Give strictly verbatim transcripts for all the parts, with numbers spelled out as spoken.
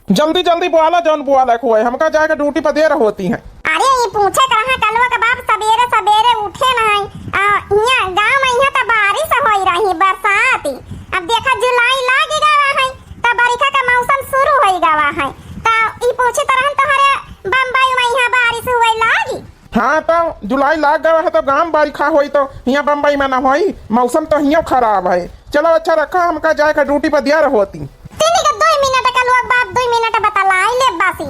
जल्दी जल्दी बोला, जौन बोला खोए, हमका जाए के ड्यूटी पर देर होती है। अरे, ई पूछे के रहा, कलुआ के बाप सबेरे सबेरे उठे नहीं। आ, हियाँ गाँव में यहाँ त बारिश होई रही, बरसात। अब देखा, जुलाई लाग गवा है, त बरिखा का मौसम शुरू होई गवा है। त ई पूछे त रहन, तोहरे बम्बई में यहाँ बारिश हुए लागी? हाँ, तो जुलाई लाग गवा है, तो गाँव बरिखा होई, तो हियाँ बम्बई में ना होई। मौसम तो हियाँ खराब है। चलो अच्छा रखा, हमका जाए के ड्यूटी पर दिया रहोती। तीन के दुई मिनट का लोग बाप, दुई मिनट बतलाई ले बासी।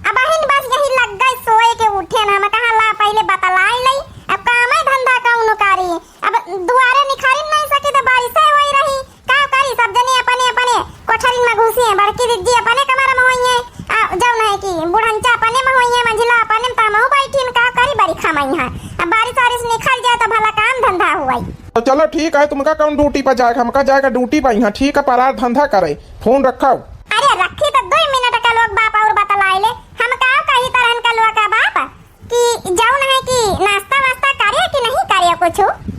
अब अहिन बस यही लग गई सोए के उठे ना, हम कहा ला पहले बतलाई ले। अब काम है धंधा कौनो करी, अब दुआरे निखारी नहीं सकी तो बारिश है वही रही। का करी, सब जने अपने अपने कोठरी में घुसी हैं, बड़की दीदी अपने कमर में होई हैं, आ, जौन है कि बुढ़ंचा अपने में होई हैं, मंझिला अपने में, त हमहू बैठी हैं, का करी बरिखा में यहाँ। अब बारिश वारिश निखर जाए तो भला काम धंधा हुआ। तो चलो ठीक है, तुमका कौन ड्यूटी पर जाए, हमका जाए का ड्यूटी पर यहाँ, ठीक है, परार धंधा करे, फोन रखाओ। अरे रखी तो दो मिनट का लोग बाप और बतलाई ले, हम का कही तरहन का लोग का बाप कि जौन है कि नाश्ता वास्ता करे कि नहीं करे कुछ?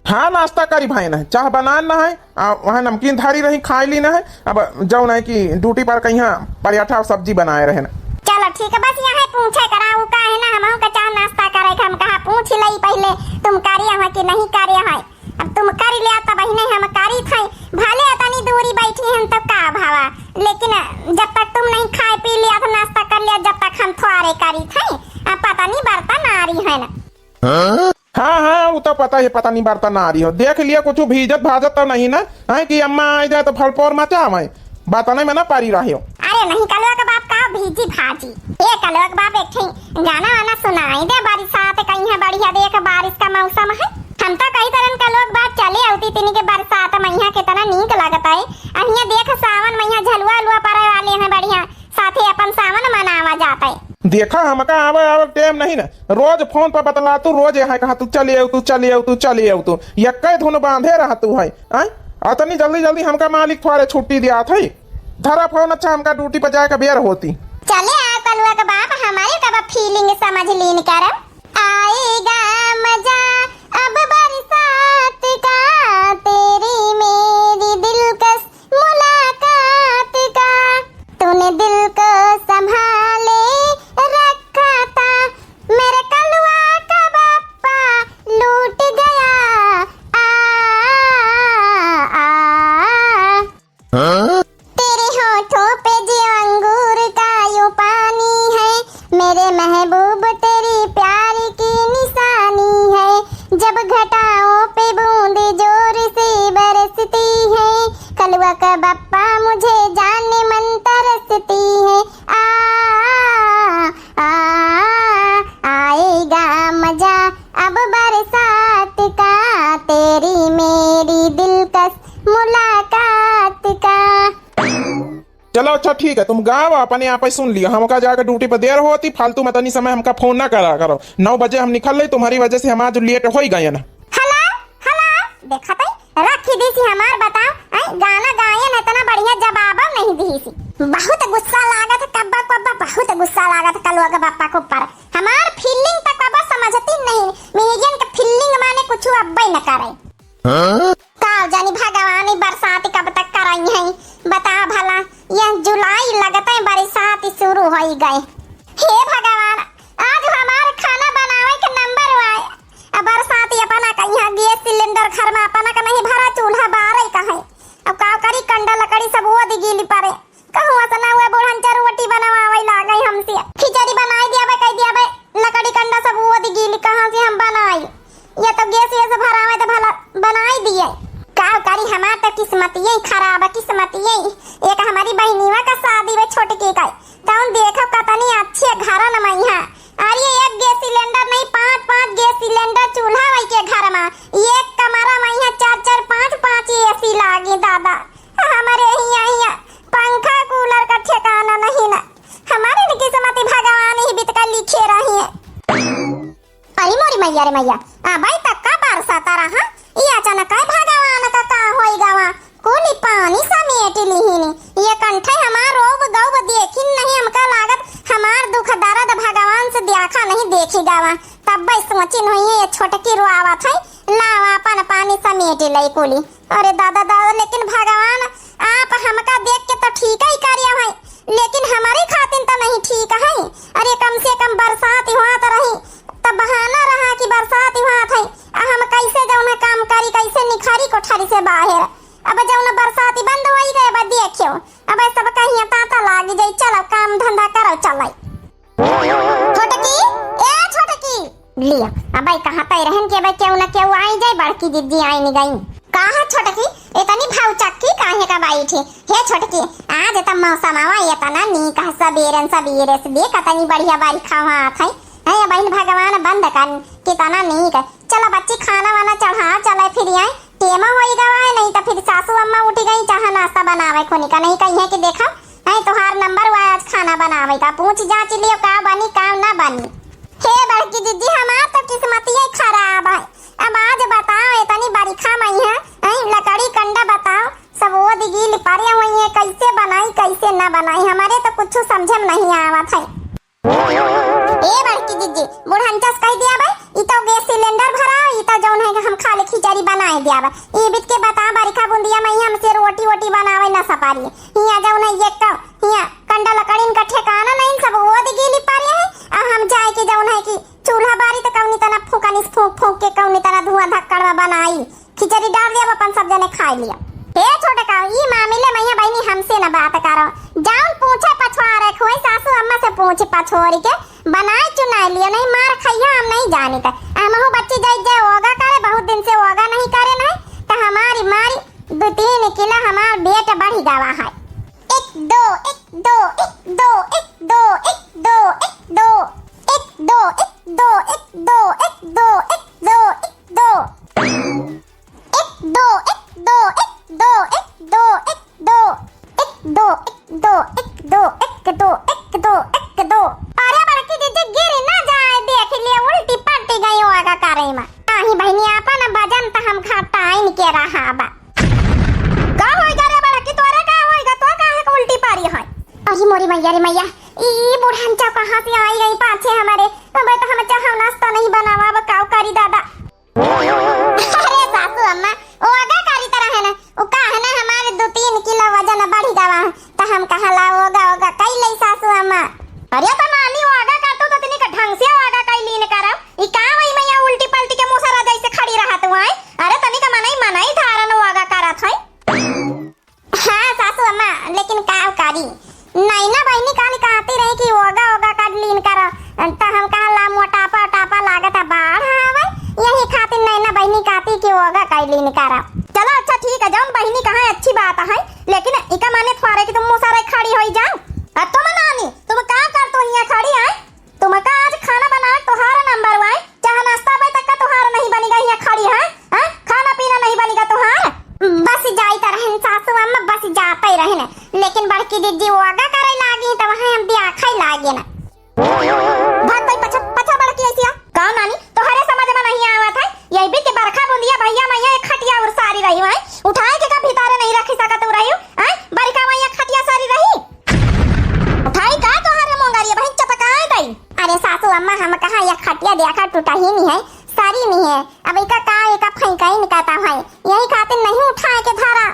हाँ, नाश्ता करी भाई ना, चाह बनान ना है, आ, वहाँ नमकीन धारी रही, खाई ली ना है। अब जौन है कि ड्यूटी पर कहीं पराठा और सब्जी बनाए रहे ना। चलो ठीक है, बस यहाँ पूछे करा, उ का है ना, हम का चाह नाश्ता करे, हम कहा पूछ लई पहले, तुम करे हो कि नहीं करे है। अब तुम कर लिया तब ही नहीं हम करी थे, भले इतनी दूरी बैठी हैं तो का भावा, लेकिन जब तक तुम नहीं खाए पी लिया था, नाश्ता कर लिया, जब तक हम थोड़े करी थे, अब पता नहीं बर्तन आ रही है ना। हाँ, हाँ, वो तो पता है, पता नहीं बर्तन आ रही हो। देख लिया, कुछ भीजत भाजत तो नहीं ना, है कि अम्मा आ जाए तो फलपोर मचा आवे, बर्तन में ना परी रही हो। अरे नहीं, कलुआ के बाप का भीजी भाजी। ए कलुआ के बाप, एक ठे गाना वाना सुनाई दे, बरसात कहीं है बढ़िया, देख बारिश का मौसम है। हम तो कही तरन कलुआ के बाप चले आउती, तिनी के बरसात मैया कितना नीक लगता है। अहिया देख सावन मैया झलुआ उलुआ पड़े वाले हैं बढ़िया। साथे अपन सावन मनावा जात है। देखा, हमका आवे, आवे टेम नहीं ना, रोज फोन पर बतला तू, रोज यहाँ कहा तू चले आऊ, तू चले आऊ, तू चले आऊ, तू यक्के धुन बांधे रहा तू है। आय? अतनी जल्दी जल्दी हमका मालिक थोड़े छुट्टी दिया था। धरा फोन, अच्छा हमका ड्यूटी पर जाए का बेर होती। चले आ कलुआ के बाप, हमारे कब फीलिंग समझ लीन करम। आएगा मजा अब बरसात का, तेरी मेरी दिलकश मुलाकात का। तूने दिल को संभाले रखा था, मेरे कलुआ का बापा लूट गया। आ, आ, आ। तेरे होठों पे जो अंगूर का यूं पानी है, मेरे महबूब तेरी प्यार की निशानी है। जब घटाओं पे बूंद जोर से बरसती है, कलुआ का बप्पा मुझे जाने मन तरसती है। आ, आ, आ, आएगा मजा अब बरसात का, तेरी मेरी दिलकश मुलाकात का। चलो अच्छा ठीक है, तुम गावा, अपने आप ही सुन लिया। हमका जाके ड्यूटी पर देर होती, फालतू में तनी समय हमका फोन ना करा करो। नौ बजे हम निकल रही, तुम्हारी वजह से हम आज लेट हो ही गए ना। हेलो, हेलो, देखा तई, रखी दी सी हमार बताओ, हैं? गाना गायन इतना बढ़िया जवाब नहीं दी सी। बहुत गुस्सा लागत है कब्बा कब्बा, बहुत गुस्सा लागत है कलुआ के बापा के ऊपर। हमार फीलिंग तक कब्बा समझती नहीं, मेहरियन के फीलिंग माने कुछ अब्बे न करे। हाँ? का जानी भगवान ई बरसात कब तक कराई है, बता भला, यह जुलाई लगते बरसात शुरू होई गए। हे भगवान, आज हमार खाना बनावे के नंबर आए। अब बरसात अपना कहीं गैस सिलेंडर घर में अपना का नहीं भरा, चूल्हा बारे का है। अब का करी, कंडा लकड़ी सब वो दी गीली पड़े। कहूँ असना हुआ बुढ़नचा रोटी बनवावे लागे हमसे। खिचड़ी बनाई दिया बे, कह दिया बे, लकड़ी कंडा सब वो दी गीली, कहाँ से हम बनाई? ये तो गैस वैस भरावे तो भला बनाई दिए। का करी, हमार तो किस्मतिये खराब है, किस्मतिये। एक हमारी बहनीवा का शादी बे छोटकी का, तौन देखो कतनी अच्छे घरन में यहाँ। अरे एक गैस सिलेंडर नहीं, पाँच पाँच गैस सिलेंडर चूल्हा वही के घर में। एक कमरा में यहाँ चार चार पाँच पाँच एसी लागी दादा। हमारे हियाँ, हियाँ पंखा कूलर का ठिकाना नहीं ना। हमारे न किस्मत भगवान ही बितका लिखे रही है। अरे मोरी मैया रे मैया, आ भाई तक का बरसाता रहा, ई अचानक है भगवान का का होई गवा, कुली पानी समेट लिहिनी। ये कंठे हमार रोब गौब देखिन नहीं, हमका लागत हमार दुख दर्द भगवान से देखा नहीं देखी गवा। तब भाई सोचिन हुई ये छोटकी रोआवत है, लावा अपन पानी समेट ले कुली। अरे दादा, दादा, लेकिन भगवान, आप हमका देख के तो ठीक ही करिया है, लेकिन हमारी सब कहिया ताता लागी जाई, चलो काम धंधा करो, चलो। छोटकी, ए छोटकी, लिया, अबे कहाँ तै रहन के, अबे केहू न केहू आई जाए, बड़की दीदी आई नहीं गई। का है छोटकी, इतनी भाव चक्की काहे का बैठी? हे छोटकी, आज त मौसम आवा इतना नीक है, सबेरन सबेरे से देख, इतनी बढ़िया बरखा हुआ था। है बहन, भगवान बंद कर, कितना नीक। चलो बच्ची, खाना वाना चढ़ा, चले फिर आई। टेमा होई गवा है, नहीं तो फिर सासू अम्मा उठी गई, चाह नाश्ता बनावे खोनी का, नहीं कही है कि देखा, है तोहार नंबर हुआ आज खाना बनावे का, पूछ जांच लियो का बनी, का ना बनी। हे बड़की दीदी, हमार तो किस्मतिये खराब है। अब आज बताओ, इतनी बरखा मई है, हैं, लकड़ी कंडा बताओ, सब ओद गील परे हुई है, कैसे बनाई, कैसे ना बनाई, हमारे तो कुछ समझे में नहीं आवत है। ए बड़की दीदी, बुढ़नचा से कह दिया भाई, ई तो गैस सिलेंडर भराओ, ई तो जौन है हम खाली खिचड़ी बनाए दिया बा। ई बीत के बता, बरखा बुंदिया मई हमसे रोटी वोटी बनावे ना सपारी। हिया जौन है ये का, हिया कंडा लकड़ीन का ठिकाना नहीं, सब ओद गीली परे है। आ हम जाए के जौन है कि चूल्हा बारी तो कौनी तना फूकनिस फूक फूक के कौनी तना धुआं धक्कड़ में बनाई। खिचड़ी डाल दिया, अपन सब जने खाए लिया। हे छोटका, ई मामले में ये बहनी हमसे न बात करो। जाउन पूछे पछवारे खोई सासू अम्मा से पूछ पछोरी के बनाए चुनाए लियो, नहीं मार खइया हम नहीं जानी त। हमहू बच्ची जाई जाए ओगा करे, बहुत दिन से ओगा नहीं करे नहीं, त हमारी मारी दो तीन किलो हमार वेट बढ़ गवा है। एक दो, एक दो, एक दो, एक दो, एक दो, एक दो, एक दो, एक दो, एक दो, एक दो, एक दो, एक दो, एक दो। एक दो, एक दो, एक दो, एक दो, एक दो। एक दो, एक दो, एक दो, एक दो, एक दो, एक दो। अरे बड़की दीदी, गिर ना जाए, देख लिए उल्टी पलटी गई होगा करे में। नाही बहनी, आपन वजन त हम घटाइन के रहा बा। का होइगा रे बड़की, तोरे का होइगा, तो काहे को उल्टी पारी है? अरे मोरी मैया रे मैया, ई बुढ़नचा कहाँ से आई गई पाछे हमारे? अबे तो हम चाहो नाश्ता नहीं बनावा, अब काव करी दादा। अरे सासू अम्मा, ओगा करी तरह है ना, उ का है ना, हमारे दो तीन किलो वजन बढ़ गवा है, त हम कहा ला ओगा ओगा कई लई सासू अम्मा। अरे त नानी, ओगा कर तू तो तनिक ढंग से ओगा कई लीन करब, ई का होई मैया उल्टी पलटी के मुसरा जैसे खड़ी रहत हुआ है? अरे तनिक मनई मनई धारन ओगा करत है। हाँ सासू अम्मा, लेकिन का करी, नैना बहिनी काली कहती रही कि ओगा ओगा कर लीन कर, त हम कहा ला मोटापा ओटापा लागत है, बाढ़ आवे, यही खातिर नैना बहिनी कहती कि ओगा कर लीन कर। चलो अच्छा ठीक है, जौन बहिनी कहा है अच्छी बात है, लेकिन इका माने थोड़े कि तुम मुसरे खड़ी होई जाओ। अब तुम नानी, तुम का कर तो हियाँ खड़ी है? तुमका आज खाना बनावे तोहार नंबर वन, चाहे नाश्ता बे तक का तोहार नहीं बनिगा, हियाँ खड़ी है, हैं? खाना पीना नहीं बनिगा तोहार। बस जाइत रहन सासू अम्मा, बस जाते रहन, लेकिन बड़की दीदी ओगा करे लागी त वहाँ हम ब्याखे लागे ना। भाग भाई पछा, पछा बड़की ऐसी आ। का नानी, तोहरे समझ में नहीं आवत है, यही बीच बरखा बुंदिया भैया मैया एक खटिया और सारी रही है, उठाए के का भीतरे नहीं रखी सकत रही, हैं? बरखा मैया खटिया सारी रही। उठाई का तोहरे मोंगरिया बहिन चपकाए दई। अरे सासू अम्मा, हम कहा या खटिया देखा टूटा ही नहीं है, सारी नहीं है। अब इका का, इका फेंकाई निकाता है, यही खातिर नहीं उठाए के धरा।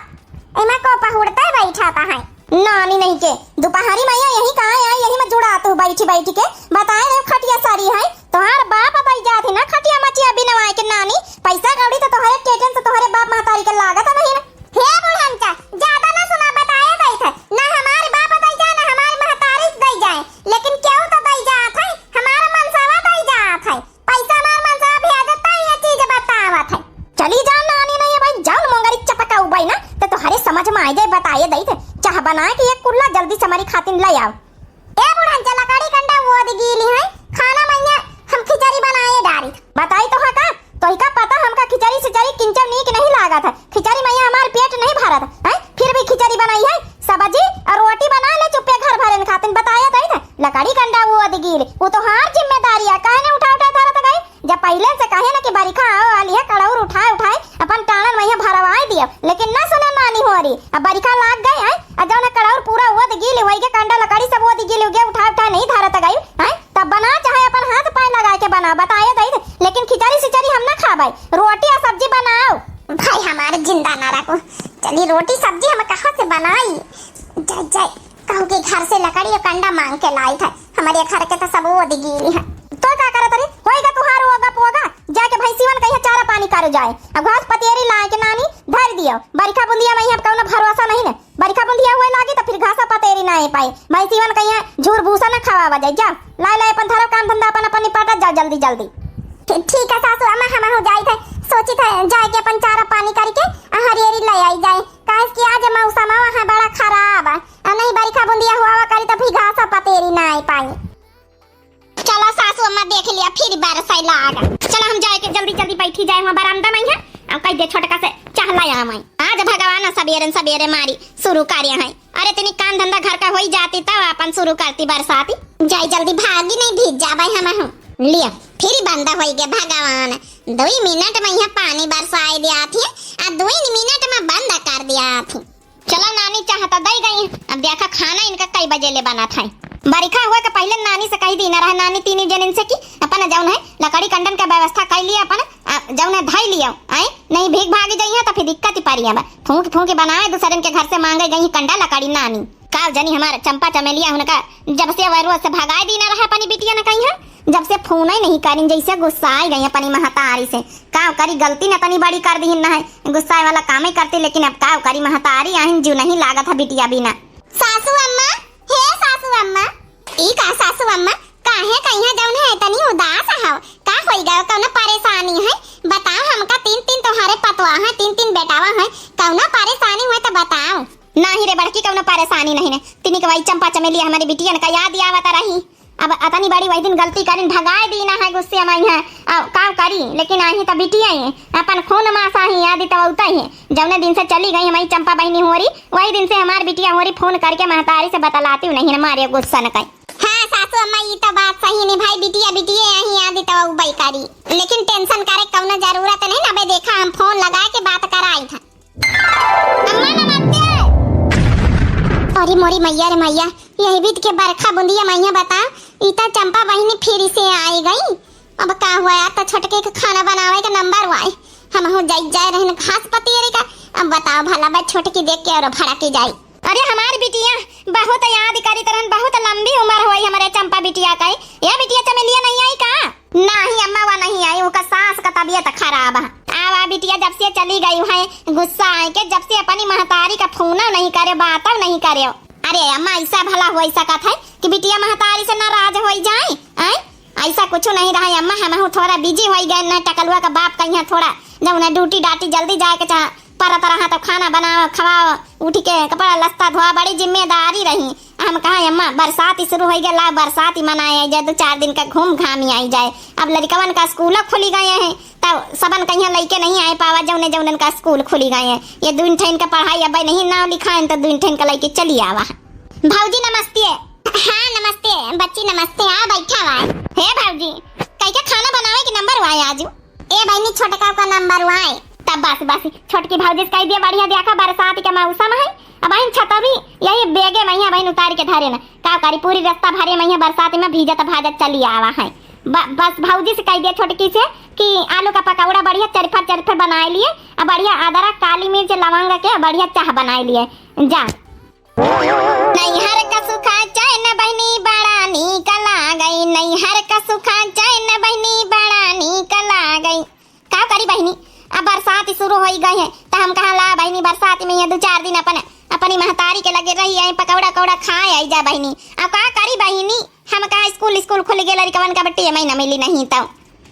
इमा को पहुड़ते बैठाता है। नानी नहीं के, दोपहरी में या यही कहाँ आई, यही में जुड़ा तू बैठी बैठी के, बताए रहे खटिया सारी है। तोहार बाप दई जात है ना खटिया मचिया बिनवाए के नानी, पैसा कौड़ी तो तोहरे टेटन से तोहरे बाप महतारी के लागत नहीं ना। हे बुढ़नचा, ज्यादा ना सुना, बताए दई थे, ना हमारे बाप दई जाए, ना हमारे महतारी दई जाए, लेकिन केहू तो दई जात है, हमारा मनसवा दई जात है, पैसा हमार मनसवा भेजता, ये चीज बतावत है। चली जा नानी, नहीं भाई, जाओ मोंगरी चपका उबाई ना, तो तोहरे समझ में आ जाए, बताए दई थे, चाह बनाए के एक कुल्ला जल्दी से हमारी खातिर ले आओ। ए बुढ़नचा, लकड़ी कंडा ओद गीली है, खाना मैया हम खिचड़ी बनाए डारी। बताई तो है का? तोहिका पता हमका खिचड़ी सिचड़ी किंचन नीक नहीं लागत है। खिचड़ी मैया हमार पेट नहीं भरत है, फिर भी खिचड़ी बनाई है। सब्जी और रोटी बना ले चुप्पे घर भरन खातिन, बताया दई थे। लकड़ी कंडा ओद गील, वो तोहार जिम्मेदारी है, काहे ने उठा उठा धरत गई? जब पहिले से कहे ना कि बरिखा आवे वाली है, कड़ौर उठाए उठाए अपन टांगन मैया भरवाए दियो, लेकिन ना सुने नानी होरी। अब बरिखा लाग गए है, और जौन कड़ौर पूरा ओद गील, वही के कंडा लकड़ी सब ओद गील, उगे उठाए उठाए नहीं धरत गई है। तब बना, चाहे अपन हाथ पाँय लगाए के बना, बताए दई, लेकिन खिचड़ी सिचड़ी हम ना खाबै, रोटी आ सब्जी बनाओ। भाई हमारे जिंदा ना रखो, चली रोटी सब्जी हम कहाँ से बनाई? जय जय, कहूँ के घर से लकड़ी और कंडा मांग के लाई था, हमारे घर के तो सब ओद गीली है। तो का करत रे, होएगा तुहार ओगा पोगा, जाके भैंसीवन कहिया चारा पानी कर जाए, अब घास पतियरी लाए के नानी धर दियो, बरिखा बुंदिया में अब कौनो भरोसा नहीं ने। बरिखा बुंदिया हुए लागी त फिर घासा पतेरी ना आए पाए। भैंसिवन कहिया झूर भूसा ना खवावा जाए। जा, लाए लाए अपन धरब काम धंधा अपन अपन निपटा जाओ जल्दी जल्दी। ठी-, ठीक है सासू अम्मा, हमहू जाइत है, सोचित है जाए के अपन चारा पानी करके आ हरियरी ले आई जाए, काहे कि आज मौसम वहाँ बड़ा खराब है, आ नहीं बरिखा बुंदिया हुआ करी तो फिर घासा पतेरी ना आए पाए। चला सासू अम्मा देख लिया, फिर बरसै लागा। चला हम जाए के जल्दी जल्दी बैठी जाए वहाँ बरामदा में है, अब कह दे छोटका से चहला आवे। आज भगवान सबेरे सबेरे मारी शुरू करे हैं। अरे तनी काम धंधा घर का होई जाती तब अपन शुरू करती बरसाती। जाई जल्दी भागी नहीं भीज जाबे हम हूँ। लिया फिर बंद होई गे भगवान। दुई मिनट में यहाँ पानी बरसाए दिया थी, आ दुई मिनट में बंद कर दिया थी। चला नानी चाह त दई गई, अब देखा खाना इनका कई बजे ले बनत है। बरिखा हुए के पहिले नानी से कही दीना रहे, नानी तीनी जनिन से कि अपन जौन है लकड़ी कंडन के व्यवस्था कर लिया, अपन, आ, जौन है धई लियो, आए नहीं भीग भागी जाइए तो फिर दिक्कत ही पड़ी है। फूंक फूंक बनाए दूसरन के घर से मांगे गई कंडा लकड़ी नानी। का जनी हमार चंपा चमेलिया उनका जब से वह रोज से भगाए दीना रहे अपनी बिटिया ने कही है, जब से फोन ही नहीं करी, जैसे गुस्सा आई गई अपनी महतारी से। का करी, गलती न तनी बड़ी कर दीन न है, गुस्सा वाला काम ही करती, लेकिन अब का करी, महतारी आहिन जू नहीं लागत है बिटिया बिना। सासू अम्मा, हे सासू अम्मा। ई का सासू अम्मा, काहे कहिया जौन है तनी उदास हव? का होई गयो, कौनो परेशानी है? बताओ हमका, तीन तीन तोहारे पतवा है, तीन तीन बेटावा है, कौनो परेशानी है तो बताओ। नाही रे बड़की, कौनो परेशानी नहीं ने, तिनी के वही चंपा चमेलिया हमारी बिटियन का याद आवत रही। अब अतनी बड़ी वही दिन गलती करिन, भगाए दीना है गुस्से में है। अब का करी, लेकिन आही त बिटिया ही, अपन खून मासा ही, याद तो उता ही। जौने दिन से चली गई हमारी चंपा बहिनी होरी, वही दिन से हमार बिटिया होरी फोन करके महतारी से बतलाती हूँ, नहीं मारे गुस्सा न कई। हाँ सासू अम्मा, ई तो बात सही नहीं भाई, बिटिया बिटिया यही याद तो उबई करी, लेकिन टेंशन करे कौनो जरूरत नहीं ना। बे देखा हम फोन लगा के बात कराई था। अम्मा नमस्ते। अरे मोरी मैया रे मैया, यही बीत के बरखा बुंदिया मैया बता, ई त चंपा बहिनी फिर से आई गई। अब का हुआ यार, त छोटके के खाना बनावे के नंबर हुआ है। हम हो जाई जाए रहन घास पतियरी का। अब बताओ भला बा छोटकी देख के और भड़क जाई। अरे हमार बिटिया बहुत याद करी तरहन, बहुत लंबी उम्र हुई हमारे चंपा बिटिया का। ये बिटिया चमेलिया नहीं आई का? नाही अम्मा, वा नहीं आई, ओकर सास का तबियत खराब है। आवा बिटिया, जब से चली गई है गुस्सा आए के, जब से अपनी महतारी का फोन नहीं करे, बात नहीं करे। अरे अम्मा, ऐसा भला हो सकत है कि बिटिया महतारी से नाराज हो जाए? आए, ऐसा कुछ नहीं रहा अम्मा, हम थोड़ा बिजी हो गए ना, टकलुआ का बाप कहीं थोड़ा जब उन्हें ड्यूटी डाटी जल्दी जाए के चाह परत रहा, तो खाना बनाओ, खवाओ, उठ के कपड़ा लत्ता धोआ, बड़ी जिम्मेदारी रही। हम कहा अम्मा, बरसात ही शुरू हो गया, ला बरसात ही मनाए जाए, दो चार दिन का घूम घाम ही आई जाए। अब लड़कवन का स्कूल खुली गए हैं, तब सबन कहीं लइके नहीं आए पावा, जौने जौनन का स्कूल खुली गए हैं। ये दुइन ठैन का पढ़ाई अब नहीं नाव लिखाए तो दुइन ठैन का लइके चली आवा। भौजी नमस्ते। हाँ नमस्ते बच्ची नमस्ते, आ बैठा हुआ है। हे भौजी, कई के खाना बनावे के नंबर हुआ है आजू? ए बहिनी, छोटका का नंबर वाए। तब बस, बस, छोटकी भौजी से कह दिया, बढ़िया देखा, बरसात के मौसम है। अब बहिन, छतरी यही बेगे में है बहिन, उतार के धरे न। का करी, पूरी रास्ता भरे में है बरसात में भीजत भाजत चली आवा है। ब-, बस भौजी से कह दिया छोटकी से कि आलू का पकौड़ा बढ़िया चरफर चरफर बनाए लिए, अब बढ़िया अदरक, काली मिर्च, लवंग के बढ़िया चाह बनाए लिए। जा। नैहर का सुखा चैन बहिनी बड़ा नीक लागई, नैहर का सुखा चैन बहिनी बड़ा नीक लागई। का करी बहिनी, अब बरसात शुरू होई गई है, त हम कहा ला बहिनी बरसात में ये दो चार दिन अपन, अपनी महतारी के लगे रही आई, पकौड़ा कौड़ा खाए आई जा बहिनी। अब का करी बहिनी, हम कहा स्कूल स्कूल खुल गए लड़कवन का बट्टी में न मिली नहीं तो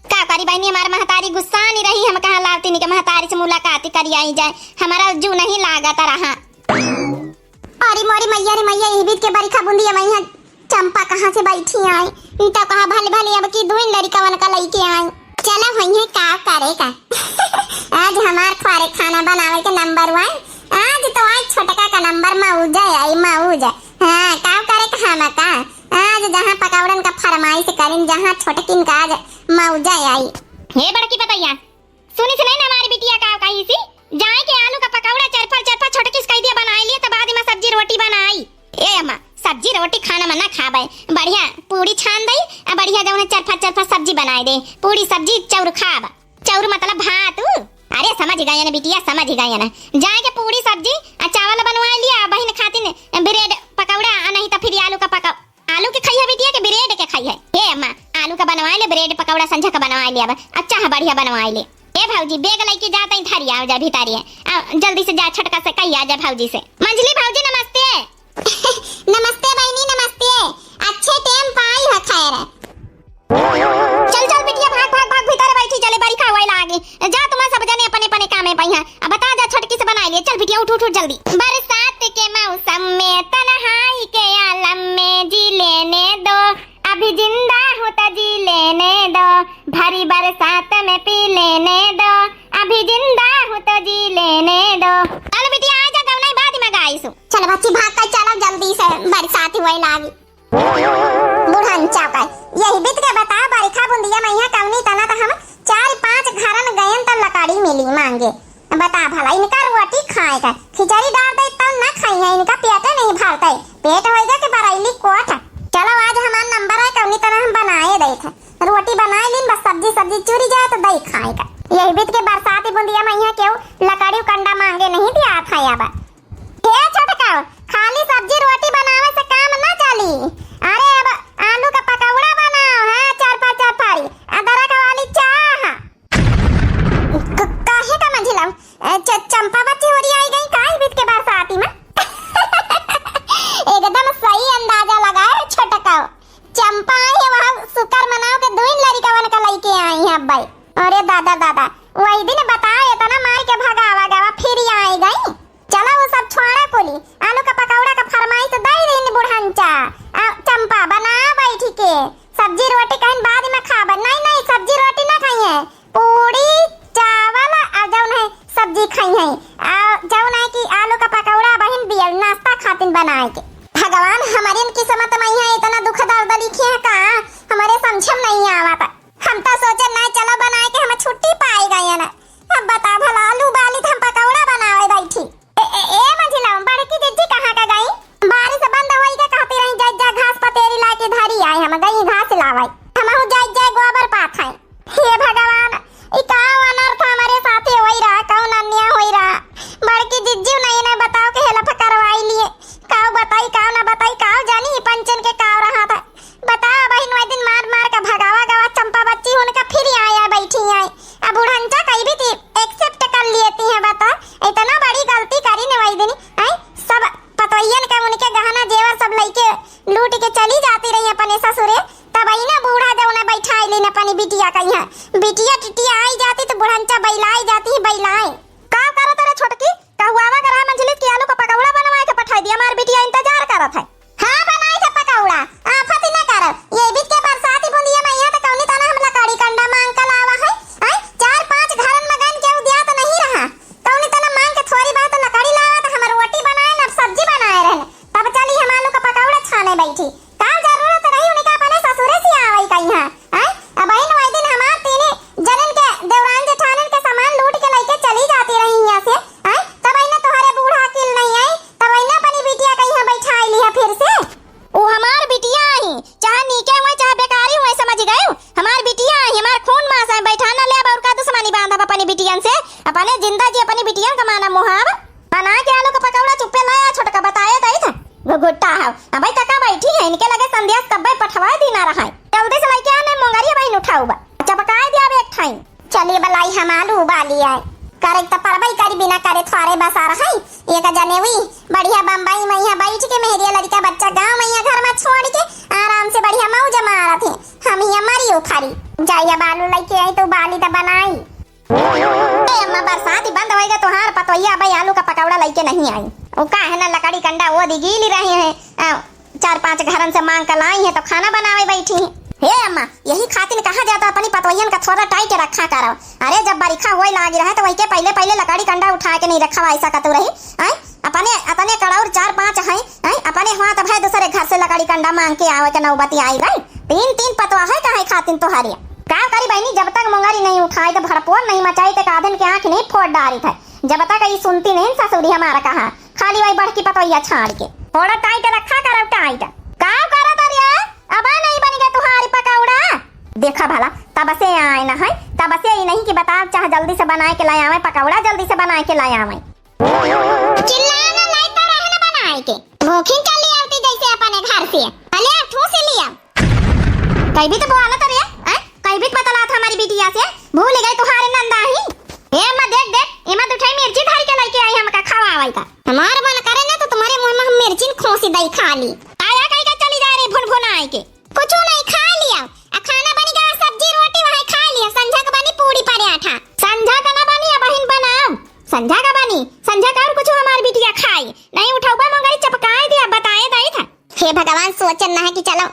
का करी बहिनी, हमार महतारी गुस्सा नहीं रही, हम कहा लावती नहीं के महतारी से मुलाकात करी आई जाए, हमारा जू नहीं लागत रहा। अरे मोरी मैया रे मैया, यही बीत के बरिखा बूंदिया मैया चंपा कहाँ से बैठी आई? ई तो कहा भले भले अब की दुइन लड़िकवन का लइके आई। चला भैया का करे का। आज हमार खुआरे खाना बनावे के नंबर वन। आज तो आज छोटका का नंबर मौज आई, मौज। हाँ, का करे का हम का। आज जहाँ पकौड़न का फरमाइश करिन, जहाँ छोटकिन का आज मौज आई। हे बड़की पतैया, सुनिस नहीं ना हमारी बिटिया का कही सी, जाए के आलू का पकौड़ा चरफर चरफर छोटकी से कह दिया बनाए लिए, तो बाद में सब्जी रोटी बनाई। ए अम्मा, सब्जी रोटी खाना में ना खाबे, बढ़िया पूड़ी छान दई, आ बढ़िया जौन चरफर चरफर सब्जी बनाए दे, पूड़ी सब्जी चौर खाब, चौर मतलब भात। अरे समझ गए ना बिटिया, समझ गए ना, जाए के पूड़ी सब्जी आ चावल बनवाए लिया, आ बहिन खातिन ब्रेड पकौड़ा, आ नहीं तो फिर आलू का पकौ आलू के खाई है बिटिया के ब्रेड के खाई है? हे अम्मा, आलू का बनवाए ले, ब्रेड पकौड़ा संझा का बनवाए ले, अब अच्छा है, बढ़िया बनवाए ले। ए भौजी, बैग लेके जा, तई धरी आओ जा भीतरी है। आ, जल्दी से जा, छोटका से कही आ जा भौजी से। मंझली भौजी पे लागी। बुढ़न चापा, यही बीत के बता, बरिखा बुंदिया मइहाँ कउनी तना त हम चार पाँच घरन गयन त लकड़ी मिली माँगे। बता भला, इनका रोटी खाए का, खिचड़ी डार दे तउ न खइहैं, इनका पेटे नहीं भरतै, पेट होइगा कि बरैली कोठ। चलो, आज हमार नंबर है, कउनी तना हम बनाए देत है, रोटी बनाए लीन, बस सब्जी, सब्जी चुरी जाए त दई खाए का। यही बीत के बरसाती बुंदिया मइहाँ केहू लकड़ी कंडा माँगे नहीं दिया था अब। हे छोटका, खाली सब्जी रोटी बनावे से काम ना चली। अरे, अब आलू का पकौड़ा बनाओ, हाँ, चरफर चरफरी, अदरक वाली चाह। क-, काहे का मंझिला? ए, च-, चंपा बच्ची होरी आई गई का बीत के बरसाती में? एकदम सही अंदाजा लगाए हो छोटका। चंपा आई है वहाँ सुकर मनाओ के दुइन लड़िकवन का लइके आई है अब्बे। अरे दादा, दादा, वही दिन बताओ, इतना मार के भगावा गवा, फिर आई गई। चला, उ सब छोड़ा कुली, आलू का पकौड़ा का फरमाइश दई रहिन बुढ़नचा। आ, चंपा, बना बैठी के, सब्जी रोटी कहिन बाद में खाब। नहीं, नहीं, सब्जी रोटी ना खइहैं, पूड़ी, चावल, आ जउन है सब्जी खइहैं, आ जउन है कि आलू का पकौड़ा बहिन दिया नाश्ता खातिन बनाए के। भगवान, हमरिन किस्मत मइहाँ इतना दुख दर्द लिखे हैं का, हमरे समझ में नहीं आवत। हम त सोचे ना, चलो बनाए के हम छुट्टी पाए गए ना। अब बता भला, आलू बाली त हम पकौड़ा बनावे बैठी। ए, ए, ए मंझिला, बड़की जिज्जी कहाँ का गई? बारिश बंद होई के कहती रही, "जा, जा, घास पतेरी लाके धरी आए, हम गई घास लावे।" हमहू जा, जा, गोबर पाथै। हे भगवान, ई का अनर्थ हमरे साथे होई रहा, कउन अन्याय होई रहा। बड़की जिज्जी नहीं ना बताओ के help करवाई लिए। काव बताई, काव ना बताई, काव जानी ई पंचन के काव रहा था। बताओ बहिन, वही दिन मार मार के भगावा गवा चंपा बच्ची, उनका फिर आया बैठी आई। अब बुढ़नचा कही भी थी, accept कर लेती है। बता, इतना बड़ी गलती करी ने वही दिन, आई सब पतोहियन के उनके गहना जेवर सब लइके लूट के चली जाती रही अपने ससुरे, तब आई ना बूढ़ा जउन बैठाई लेन अपनी बिटिया का यहाँ। बिटिया टिटिया आई जाती तो बुढ़नचा बैलाई जाती है, बैलाई। का करत रे छोटकी? कहुआवा के रहा मंझिलिस कि आलू का पकौड़ा बनवाए के पठाई दिया, हमार बिटिया इंतजार करत है। हाँ, बनाई के पकौड़ा, आफत ही ना करब। ये बीच के बरसाती बुंदिया मइहाँ त कउनी तना हम लकड़ी कंडा माँग के लावा है। आय, चार पाँच घरन में गन के उदिया त नहीं रहा। कउनी तना माँग के थोरी बहुत लकड़ी लावा त हम रोटी बनाए न सब्जी बनाए रहन। तब चली हम आलू का पकौड़ा छाने बैठी। का जरूरत रही उनका अपने ससुरे से आवै का यहाँ? आय, अबहिन वही दिन हमार तीने जनन के देवरान जेठानन के सामान लूट के लइके चली जाती रही यहाँ से। आय, तब आई ना तोहरे बूढ़ा अकिल नहीं आई, तब आई ना अपनी बिटिया का यहाँ बैठाई लिया फिर से। उ हमार बिटिया आई, चाहे नीके हुए चाहे बेकारी हुए, समझ गए? हमार बिटिया आई, हमार खून मास आई, बैठा ना ले अब और का दुश्मनी बांधब अपनी बिटियन से? अपने जिंदा जी अपनी बिटियन का माना मुहाब। बना के आलू का पकौड़ा चुप्पे लाया छोटका बताए दई था। घुघुट्टा है, अबे तका बैठी है, इनके लगे संदेश कब्बे पठवाए दी ना रहा है। जल्दी से लइके आने मोंगरी अबहिन उठाऊ बा। चपकाए दिया अब एक ठाई। चलिए बलाई हम आलू उबाली आए। करे त परबई करी बिना करे थोरे बसार है। एक जने हुई बढ़िया बम्बई में यहाँ बैठ के मेहरिया लड़का बच्चा गाँव में यहाँ घर में छोड़ के आराम से बढ़िया मौज मारत है। हम यहाँ मरी उफारी। जाई अब आलू लइके आई तो उबाली त बनाई। ए अम्मा, बरसात ही बंद होइगा, तोहार पतोहिया अबे आलू का पकौड़ा लइके नहीं आई। उ का है ना, लकड़ी कंडा वो दी गीली रही है, आ, चार पांच घरन से मांग के लाई है तो खाना बनावे बैठी है। हे अम्मा, यही खातिर कहा जाता अपनी पतोहियन का थोड़ा टाइट रखा करो। अरे, जब बरिखा होए लागी रहे तो वही के पहले पहले लकड़ी कंडा उठा के नहीं रखा ऐसा कतू रही। आय, अपने, अपने कड़ौर चार पांच हैं, हैं, अपने हुआ तब है दूसरे घर से लकड़ी कंडा मांग के आवे के नौबती आई गई। तीन, तीन पतवा है काहे खातिन तोहरे? का करी बहिनी, जब तक मुंगरी नहीं उठाई तो भड़पोर नहीं मचाई तो काधन के आँख नहीं फोड़ डारी था। जब तक ई सुनती नहीं ससुरी हमारा कहा, खाली वही बड़की पतोहिया छाड़ के। थोड़ा टाइट रखा करो टाइट। का करत रे? अब नहीं बन गया तुम्हारी पकौड़ा? देखा भला, तब से आए ना है, तब से ही नहीं कि बताओ, चाहे जल्दी से बनाए के लाए आवे पकौड़ा, जल्दी से बनाए के लाए आवे। चिल्लाना नहीं तो रहना बनाए के। भूखिन चली आवती जैसे अपने घर से। अले ठूस लिया। कई भी तो बोला था रे, हैं? कई भी बतला था हमारी बिटिया से। भूल गए तुम्हारे नंदा ही। ए अम्मा देख देख, एमा दुठाई मिर्ची धर के लेके आई हमका खवावे का। हमार मन करे ना तो तुम्हारे मुंह में हम मिर्ची खोसी दई खा ली। आया कई का चली जा रही भुन भुन आए के। कुछ नहीं खा लिया। आ खाना बनी गवा, सब्जी रोटी वही खा लिया। संझा का बनी पूड़ी पराठा। संझा का ना बनी, अबहिन बनाओ। संझा का बनी, संझा का और कुछ हमार बिटिया खाई। नहीं उठाऊ बा मगर चपकाए दिया, बताए दई था। हे भगवान, सोचन ना है कि चलो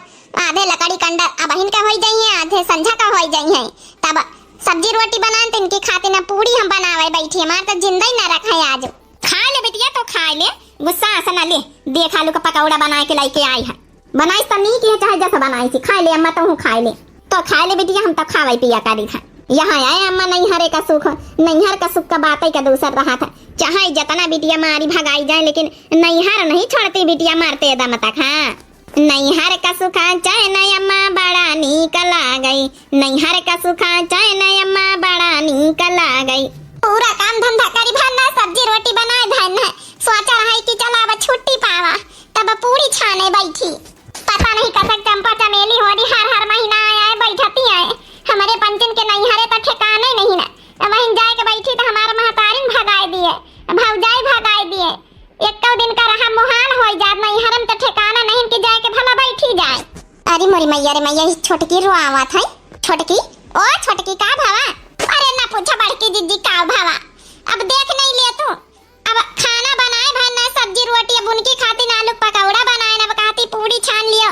आधे लकड़ी कंडा अबहिन का होई जाई है, आधे संझा का होई जाई है। तब सब्जी रोटी बनान तो इनकी खातिर ना पूड़ी हम बनावे बैठी, हमार तो जिंदा ही ना रखा है आज। खा ले बिटिया, तो खा ले, गुस्सा आसा ना ले। देख आलू का पकौड़ा बना के लेके आई है। बनाइस त नीक है, चाहे जस बनाइस, खाइ ले अम्मा, तहूँ खाइ ले। तो खाइ ले बिटिया, हम तो खावइ पिया करी था। यहाँ आए अम्मा, नैहरे का सुख, नैहर का सुख का बातइ का दूसर रहा था। चाहे जतना बिटिया मारी भगाई जाए, लेकिन नैहर नहीं छोड़ती बिटिया मरते दम तक। हाँ, नैहर का सुखा चैन अम्मा बड़ा नीक लागई, नैहर का सुखा चैन अम्मा बड़ा नीक लागई। पूरा काम धंधा करी भर ना, सब्जी रोटी बनाए भर ना, सोचा रहा कि चला अब छुट्टी पावा, तब पूड़ी छाने बैठी। पता नहीं कसक चंपा चमेली होरी हर हर महीना आए आए बैठती आए। हमरे पंचन के नैहरे तो ठिकाने नहीं ना। अब वहीं जाए के बैठी तो हमार महतारिन भगाए दिए, भौजाई भगाए दिए। एक्को दिन का रहा मुहाल होई जात, नैहर में तो ठिकाना नहीं कि जाए के भला बैठी जाए। अरे मोरी मैया रे मैया, ई छोटकी रोआवत है। छोटकी, ओ छोटकी, का भवा? अरे ना पूछा बड़की जिज्जी का भवा, अब देख नहीं ले तू। अब खाना बनाए भर ना, सब्जी रोटी, अब उनकी खातिर आलू पकौड़ा बनाए ना, अब कहती पूड़ी छान लियो,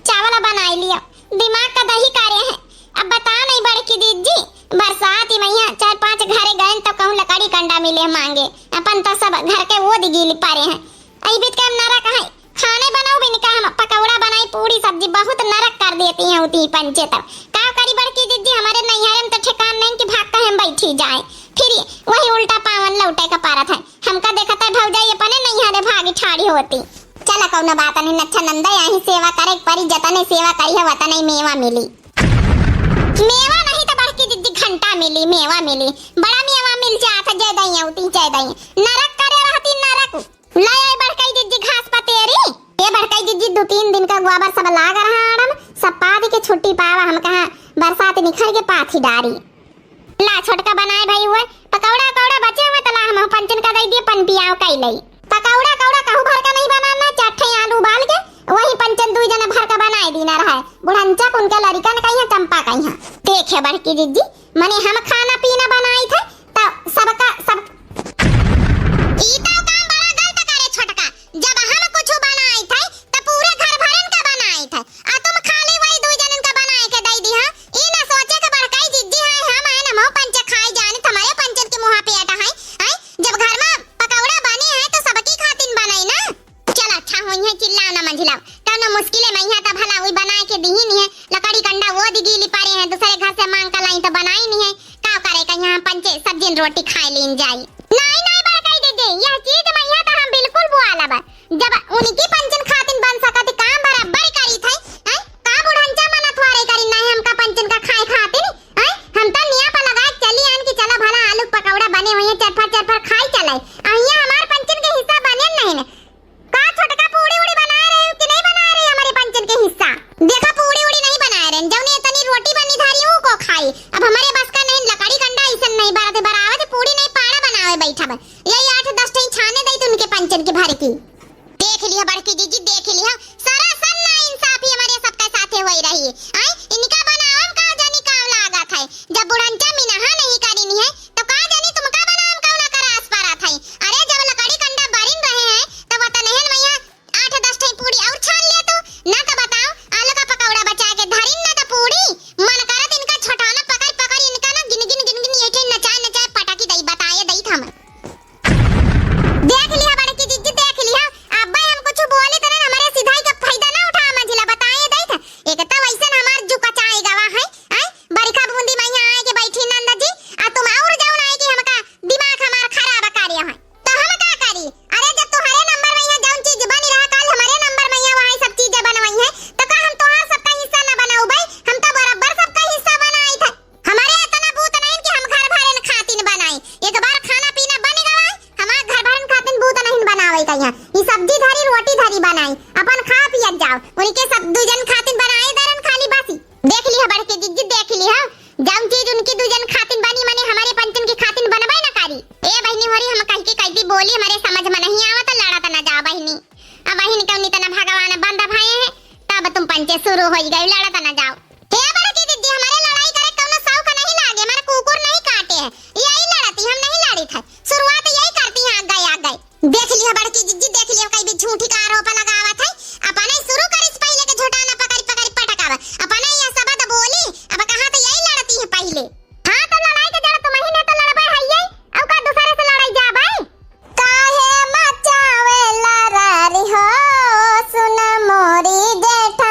चावल बनाए लियो, दिमाग का दही करे है। अब बता नहीं बड़की जिज्जी, बरसात ही मैया चार पांच घरे गए तो कहूँ लकड़ी कंडा मिले मांगे, अपन तो सब घर के वो दिगीली परे हैं। अई बीत के हम नरक है, खाने बनाऊ भी निका, हम पकौड़ा बनाई, पूड़ी सब्जी बहुत नरक कर देती हैं उती पंचे तब। का करी बड़की जिज्जी, हमारे नैहरे में तो ठिकान नहीं कि भाग कहे हम बैठी जाए, फिर वही उल्टा पावन लौटे का पारत है। हमका देखत है भौजाई अपने नैहरे भागी ठाड़ी होती। चला कौनो बात नहीं, अच्छा नंदा यही सेवा करे के परी, जतने सेवा करी है वतने मेवा मिली। मेवा नहीं तो बड़की जिज्जी घंटा मिली, मेवा मिली, बड़ा मेवा मिल जात है, जय दई उती जय दई। नरक करे रहती नरक। ले आई बड़कई जिज्जी घास पतेरी। ये बड़कई जिज्जी दो तीन दिन का गोबर सब लाग रहा आड़म, सब पाद के छुट्टी पावा, हम कहा बरसात निखर के पाथी डारी। ला छोटका बनाए भाई हुए, पकौड़ा उकौड़ा बचे हुए तो ला हम पंचन का दे दिए, पन पियाओ कई लई। पकौड़ा उकौड़ा कहू भर का नहीं बनाना, चार ठे आलू उबाल के वही पंचन दुई जने भर का बनाए दीना रहा है। बुढ़ंचा कुन के लड़िकन कहिया चंपा कहिया। देखे बड़की जिज्जी, मने हम खाना पीना बनाई थे, त सबका, सब ई तो काम बड़ा गलत करे छोटका। जब हम कुछ बनाई थे, त पूरे घर भरन का बनाई थे। आ तुम खाली वही दुई जनन का बनाए के दई दी, हाँ? ई ना सोचे के बड़काई जिज्जी हैं, हम हैं, हमहू पंचे खाई जानी, तुम्हारे पंचन के मुँहा पेट है, हैं? जब घर में पकौड़ा बनी है, तो सबकी खातिन बनाई ना। चल अच्छा होई है, चिल्लाओ ना मंझिलाओ, कौनो मुश्किले में यहाँ त भला वही बनाए के दीही नहीं है, लकड़ी कंडा वो दी गीली पड़े हैं, दूसरे घर से मांग कर लाई तो बनाई नहीं है, का करे का यहाँ पंचे सब्जिन रोटी खाए लीन जाई। नहीं, नहीं बड़काई दीदी, यह चीज में यहाँ तो हम बिल्कुल बुआला बा, जब उनकी पंचन खातिन बन सकत काम बराबर करी थे, हैं? का बुढ़ंचा मन अथवारे करी नहीं हमका पंचन का खाए खातिन, हैं? हम तो निया पर लगा के चली आन कि चला भला आलू पकौड़ा बने हुए हैं, चरफर चरफर खाई चले, आ यहाँ हमार पंचन के हिस्सा बने नहीं ने। का छोटका पूड़ी उड़ी बनाए रहे हो कि नहीं बनाए रहे हमारे पंचन के हिस्सा? देखा पूड़ी उड़ी नहीं बनाए रहे, जौने इतनी रोटी बनी धारी ऊ को खाई। अब हमारे बस का नहीं, लकड़ी कंडा ऐसन नहीं बरत बरावत, पूड़ी नहीं पाड़ा बनावे बैठा बा। यही आठ दस ठे छाने दई तो उनके पंचन के भर की। देख लिया बड़की जिज्जी, देख लिया, सरासर ना इंसाफी हमारे सबके साथे होई रही। आय, इनका बनावम का जानी का लागत है। जब बुढ़ंचा मिनहा नहीं करीन है, तो का जानी तुमका बनावम कौना का रास पारत है। अरे, जब लकड़ी कंडा बरिन रहे हैं, तो वतनहन मैया आठ दस ठे पूड़ी और छान लिया तू, ना तो बताओ, आलू का पकौड़ा बचा के धरिन, ना तो पूड़ी। मन करत इनका छोटाना पकड़ पकड़ इनका ना गिन गिन गिन गिन ये ठे नचाए नचाए पटाकी दई, बताए दई था हम। देख लिया बड़की जिज्जी, देख लिया, अब भाई हम कुछ बोले तो ना हमारे सिधाई का फायदा ना उठा मंझिला, बताए दई था। एक तो वैसन हमार जुका चाय गवा है, आय, बरिखा बूंदी मैया आए के बैठी नंद जी, आ तुम और जाओ ना आए कि हमका दिमाग हमार खराब कर रहे हैं। तो हम का करी? अरे जब तुम्हारे नंबर में यहाँ जौन चीज बनी रहा, कल हमारे नंबर में यहाँ वहाँ सब चीजें बनवाई हैं, तो का हम तोहार सबका हिस्सा ना बनाऊ भाई? हम तो बराबर सबका हिस्सा बनाई थे। हमारे इतना बूत नहीं कि हम घर भरन खातिन बनाई। एक बार खाना पीना बन गवा, हमार घर भरन खातिन बूत नहीं बनावे का यहाँ। ई सब्जी धरी, रोटी धरी बनाई, अपन खा पियत जाओ। उनके सब दू जन खातिन बनाए दरन खाली बसी। देख लिया बड़की जिज्जी, देख लिया, जौन चीज उनकी दू जन खातिन बनी, मने हमारे पंचन की खातिन बनबे न करी। ए बहिनी होरी, हम कह के कैदी बोली, हमारे समझ में नहीं आवत, लड़त न जाओ बहिनी। अब बहिनी कौनी तना भगवान बंद भये हैं, तब तुम पंचे शुरू हो गए, लड़त न जाओ। हे बड़की जिज्जी, हमारे लड़ाई करे कौनो शौक नहीं लागे, हमारे कुकुर नहीं काटे है, यही लड़ती, हम नहीं लड़ी थे। शुरुआत यही करती हैं, आगे आगे। देख लिया बड़की जिज्जी, देख लिया, कई भी झूठी का आरोप लगावत है। अपने शुरू करिस पहले के झोटाना पकड़ी पकड़ी पटकावा। अपने यह शब्द बोली, अब कहा तो यही लड़ती है पहले। हाँ, तो लड़ाई के जड़ तुम ही ने तो लड़बे है ये, और का दूसरे से लड़ाई जाबे? काहे मचावे लड़ाई हो, सुन मोरी जेठ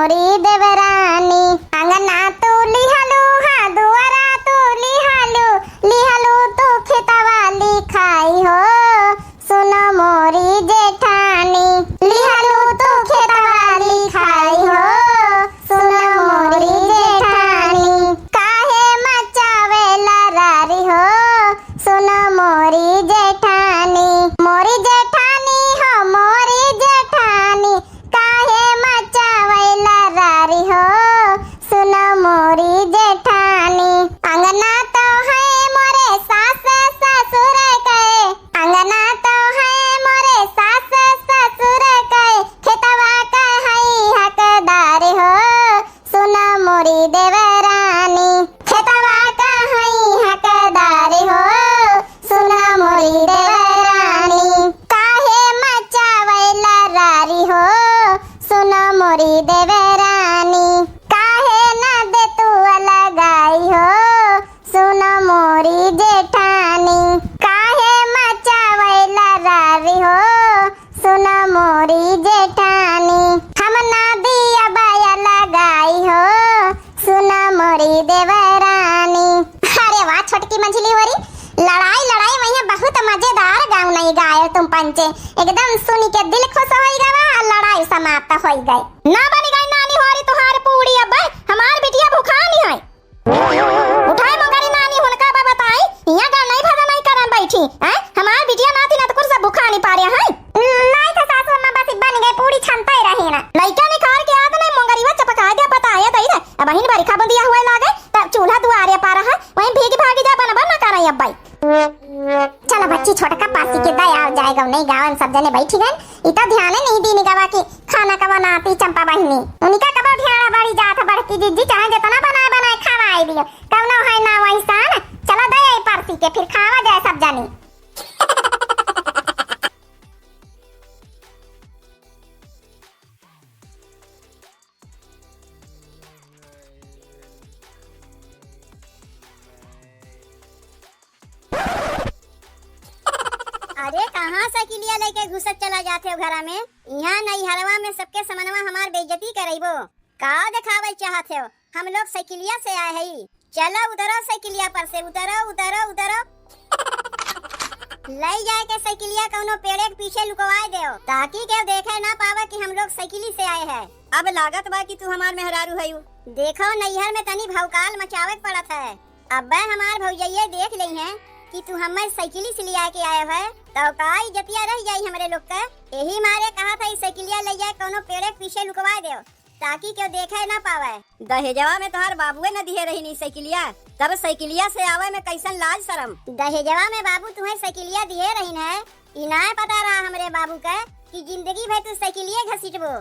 मोरी देवरानी। अंगना तू लिहलू हा, दुआरा तू लिहलू, लिहलू तू खेतवा लिखाई हो, सुनो मोरी जेठानी। लिहलू तू खेतवा लिखाई हो, सुनो मोरी जेठानी। काहे मचावेला रारी हो, सुनो मोरी जेठानी। मोरी जेठानी हो, मोरी जेठानी, काहे मचावैला रारी हो, सुनो मोरी जेठानी। अंगना तो है मोरे सास ससुर के, अंगना तो है मोरे सास ससुर के, खेतवा का है हकदार हो, सुनो मोरी देवरानी। खेतवा का है हकदार हो, सुनो मोरी देवरानी। काहे मचावैला रारी हो, सुनो मोरी देवरानी। काहे ना दे तू अलगाई हो, सुनो मोरी जेठानी। काहे मचावैला रारी हो, सुनो मोरी जेठानी। हम ना दिया बाया लगाई हो, सुनो मोरी देवरानी। अरे वाह छोटकी मंझली होरी, लड़ाई लड़ाई वहीं बहुत मजेदार गाउन नहीं गाए तुम पंचे। एकदम सुनी के दिल खुश होई गवा और लड़ाई समाप्त होई गई। ना बनी गई नानी होरी तुहार पूड़ी, अब हमार बिटिया भुखानी है। उठाए मोंगरी नानी हुनका बा बताई, हियाँ गाना ही भजन ही करन बैठी, हैं? हमार बिटिया नाती नतकुर सब भुखानी पारे हैं। नाई तो सासू अम्मा बस बन गए, पूड़ी छनते रही ना। लइका निकाल के आत नहीं, मोंगरीवा चपका दिया, बताया दई रे। अब बहिन बरिखा बुंदिया हुए लागे, तब चूल्हा दुआरे पा रहा, वहीं भीग भागी जा, बनबा ना करई अब भाई। चलो बच्ची, छोटका पासी के दया आ जाएगा, नहीं गावन सब जने बैठी गए, इतना ध्यान नहीं दीनी गवा की खाना का बनाती चंपा बहिनी। उनका कबो ढेड़ा बढ़ी जात है, बड़की जिज्जी चाहे जितना बनाए बनाए खवाई दियो, कौनो है ना वही सान। चलो दे आई परसी के, फिर खावा जाए सब जनी। अरे, कहाँ साइकिलिया लेके घुसत चला जाते हो घरा में? यहाँ नैहरवा में सबके समनवा हमार बेइज्जती करइबो। का देखावल चाहत हो? हम लोग साइकिलिया से आए हई। चलो उतरो साइकिलिया पर से, उतरो, उतरो, उतरो। लई जाए के साइकिलिया कौनो पेड़े के पीछे लुकवाए देओ, ताकि केहू देखे ना पावे कि हम लोग साइकिली से आए हैं। अब लागत बा कि तू हमार मेहरारू हयू। देखो, नैहर में तनी भौकाल मचावे के पड़त है। अब्बे हमार भौजइये देख लेइहें कि तू हमें साइकिली से लिया के आए है, तो का इज्जतिया रह जाई हमरे लोग के। यही मारे कहा था, ई साइकिलिया ले जाए, कौनो पेड़े के पीछे लुकवा देओ, ताकि केहू देखे ना पावे। दहेजवा में तोहार बाबुए न दिहे रही नी साइकिलिया, तब साइकिलिया से आवे में कैसन लाज शरम। दहेजवा में बाबू तुहे साइकिलिया दिहे रही न, ई नाय पता रहा हमरे बाबू के कि जिंदगी भर तू साइकिलिए घसीटबो।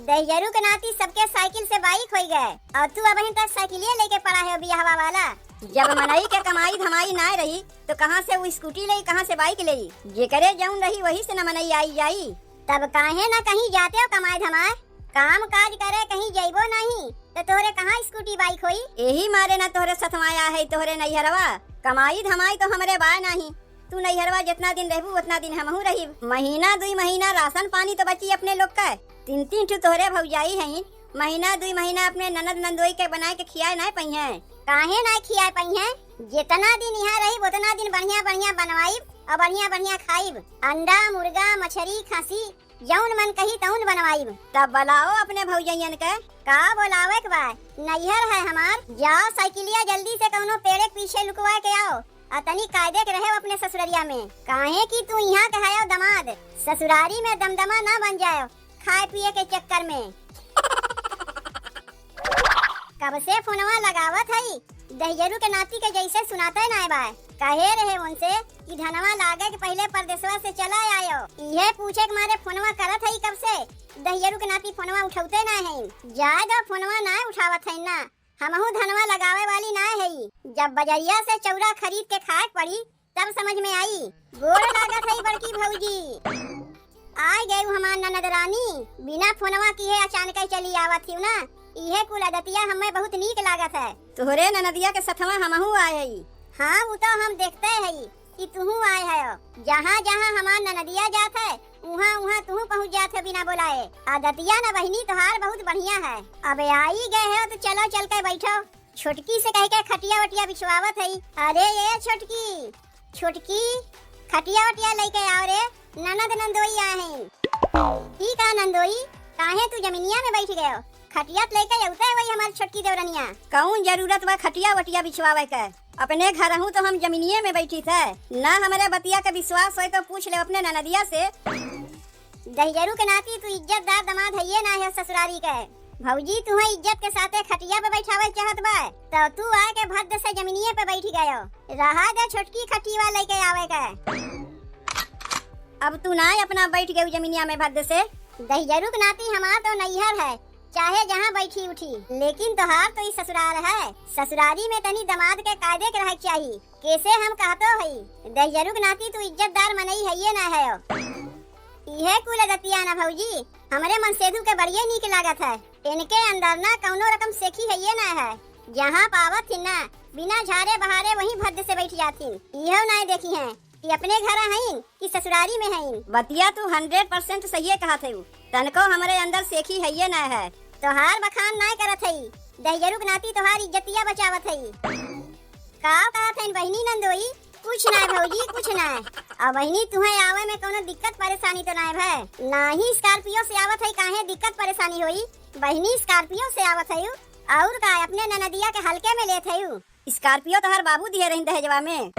दहिजरू के नाती सबके साइकिल से बाइक होई गए और तू अबहिन तक साइकिलिए लेके पड़ा है बियाहवा वाला। जब मनई के कमाई धमाई नाय रही तो कहाँ से वो स्कूटी लेई, कहाँ से बाइक लेई? जेकरे जौन रही वही से न मनई आई जाई। तब काहे न कहीं जाते हो कमाए धमाए, काम काज करे कहीं जइबो नहीं तो तोहरे कहाँ स्कूटी बाइक होई? यही मारे न तोहरे सथवा आए है तोहरे नैहरवा। कमाई धमाई तो हमरे बाय नहीं, तू नैहरवा जितना दिन रहबू, उतना दिन हमहू रहिब। महीना दुई महीना राशन पानी तो बची अपने लोग का। तीन तीन ठो तोहरे भौजाई हईन, महीना दुई महीना अपने ननद नंदोई के बनाए के खियाए नाय पइहें। काहे नाय खियाए पइहें? जितना दिन यहाँ रहिब, उतना दिन बढ़िया बढ़िया बनवाइब और बढ़िया बढ़िया खाइब। अंडा, मुर्गा, मछरी, खसी, जौन मन कही तौन बनवाइब। तब बुलाओ अपने भौजइयन के। का बोलावे के बा? नैहर है हमार। जाओ साइकिलिया जल्दी से कौनो पेड़े के पीछे लुकवा के आओ। आ तनी कायदे के रहे अपने ससुररिया में, काहे कि तू यहाँ के हयो दमाद, ससुरारी में दमदमा ना बन जायो खाए पिए के चक्कर में। कब से फोनवा लगावत हई, दहिजरू के नाती के जैसे सुनाते नाय बा। कहे रहे उनसे कि धनवा लागे के पहले परदेसवा से चला आयो। इहे पूछे के मारे फोनवा करत हई कब से, दहिजरू के नाती फोनवा उठौते नाय हई। जाए दो, फोनवा नाय उठावत हई ना। हमहू धनवा लगावे वाली नाय हई। जब बजरिया से चौरा खरीद के खाए के पड़ी, तब समझ में आई। गोड़ लागत हई बड़की भौजी। आय गयू हमार ननद रानी, बिना फोनवा किहे अचानक चली आवत हिउ ना। इहे कुल आदतिया हमें बहुत नीक लागत है। तोहरे ननदिया के सथवा हमहू आए हई। हाँ, उ तो हम देखते हई कि तुहू आए हयो। जहाँ जहाँ हमार ननदिया जात है, उहाँ, उहाँ तुहू पहुँच जात हो बिना बोलाए। आदतिया न बहिनी तोहार बहुत बढ़िया है। अब आई गए हो तो चलो चल के बैठो। छोटकी से कह के खटिया वटिया बिछवावत हई। अरे ये छोटकी, छोटकी, खटिया वटिया लेके आओ रे, ननद नंदोई आए हैं। ई का नंदोई, काहे तू जमीनिया में बैठ गयो? खटिया त लेके अउते वही हमार छोटकी देवरनिया। कौन जरूरत बा खटिया वटिया बिछवावे के? अपने घर हूँ तो हम जमीनिये में बैठी थे। ना हमरे बतिया के विश्वास होय तो पूछ ले अपने ननदिया से। दहिजरू के नाती तू इज्जतदार दामाद हइये ना है ससुरारी के। भौजी तुहे इज्जत के साथे खटिया पे बैठावे चाहत बा, तो तू आके भद्द से जमीनिये पे बैठ गयो। रहा दे छोटकी खटिया लेके आवे के। अब तू ना अपना बैठ गयू जमीनिया में भद्द से। दहिजरू के नाती हमार तो नैहर है, चाहे जहाँ बैठी उठी, लेकिन तोहार तो ई ससुराल है। ससुरारी में तनी दामाद के कायदे के रहे के चाही। कैसे हम कहतो हई, दहिजरू के नाती तू इज्जतदार मनई हइये ना है। इहे कुल आदतिया ना भौजी, हमरे मनसेधु के बड़िये नीक लागत है। इनके अंदर ना कौनो रकम सेखी हइये ना है। जहाँ पावत थी ना, बिना झारे बहारे वहीं भद्द से बैठ जाथिन। इहो नाय देखी हैं कि अपने घर हईन कि ससुरारी में हईन। बतिया तू हंड्रेड परसेंट सहिए कहत हऊ। तनको हमरे अंदर सेखी हइये ना है। तोहार बखान नाय करत हई, दहिजरू के नाती तोहार इज्जतिया बचावत हई। का कहत हईन बहिनी नंदोई? कुछ नाय भौजी, कुछ नाय। अब बहिनी तुहे आवे में कौनो दिक्कत परेशानी तो नाय भय? नाही स्कॉर्पियो से आवत हई, काहे दिक्कत परेशानी होई? बहिनी स्कॉर्पियो से आवत हई, और का अपने ननदिया के हल्के में लेत हई? स्कॉर्पियो तोहार बाबू दिए रहिन दहेजवा में।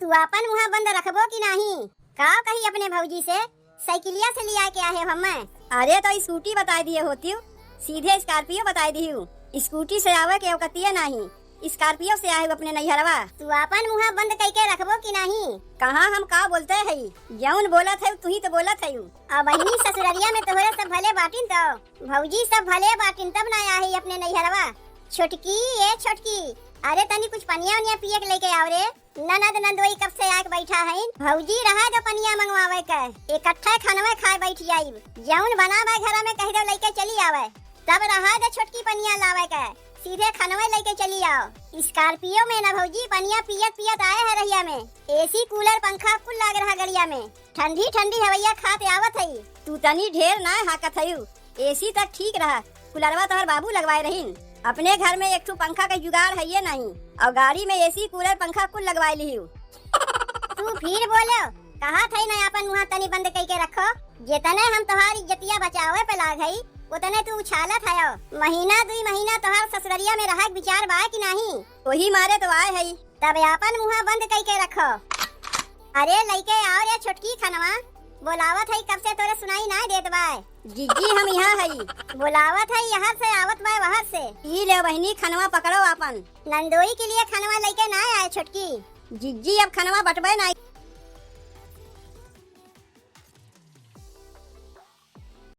तू आपन मुँह बंद रखबो कि नाही? का कही अपने भौजी से, साइकिलिया से लिया के आहे हम्मे। अरे तो स्कूटी बताए दिए होतिउ, सीधे स्कॉर्पियो बताए दिहु। स्कूटी से आवे के औकतिये नाही, स्कॉर्पियो से आहे अपने नैहरवा। तू आपन मुँह बंद कइके रखबो कि नाही? कहाँ हम का बोलते हई, जौन बोलत हई तू ही तो बोलत हई। अब बहिनी ससुररिया में तोहरे सब भले बाटिन तो भौजी सब भले बाटिन तब ना आहे अपने नैहरवा। छोटकी, ए छोटकी, अरे तनी कुछ पनिया उनिया पिए के लेके आओ रे। ननद नंदोई कब से आके बैठा हईन? भौजी रहा दो पनिया मंगवावे के, इकट्ठे खनवे खाए बैठ जाइब। जौन बना बा घरा में कह दो लइके चली आवे, तब रहा दो छोटकी पनिया लावे के, सीधे खनवे लइके चली आओ। स्कॉर्पियो में ना भौजी पनिया पियत पियत आए है रहिया में, एसी कूलर पंखा कुल लाग रहा गड़िया में, ठंडी ठंडी हवैया खात आवत हई। तू तनी ढेर ना हाकत हयू, एसी तक ठीक रहा, कूलरवा तोहर बाबू लगवाए रहीन। अपने घर में एक ठो पंखा के जुगाड़ हइये नहीं, और गाड़ी में एसी कूलर पंखा कुल लगवाए लिहियो। तू फिर बोलो, कहा थई ना आपन मुँह तनी बंद कइके रखो। जितने हम तोहार इज्जतिया बचावे पे लाग हई, उतने तू उछालत हयो। महीना दुई महीना तोहार ससुररिया में रहा के विचार बा कि नाही? वही मारे तो आए हई। तब आपन मुँह बंद कइके रखो। अरे लइके आओ रे छोटकी खनवा, बोलावत हई कब से तोरे सुनाई नाय देत बाय। जिज्जी हम यहाँ हई। बोलावत हई यहाँ से, आवत बाय वहाँ से। ई ले बहिनी खनवा पकड़ो आपन। नंदोई के लिए खनवा लइके नाय आए छोटकी। जिज्जी अब खनवा बटबे नाय।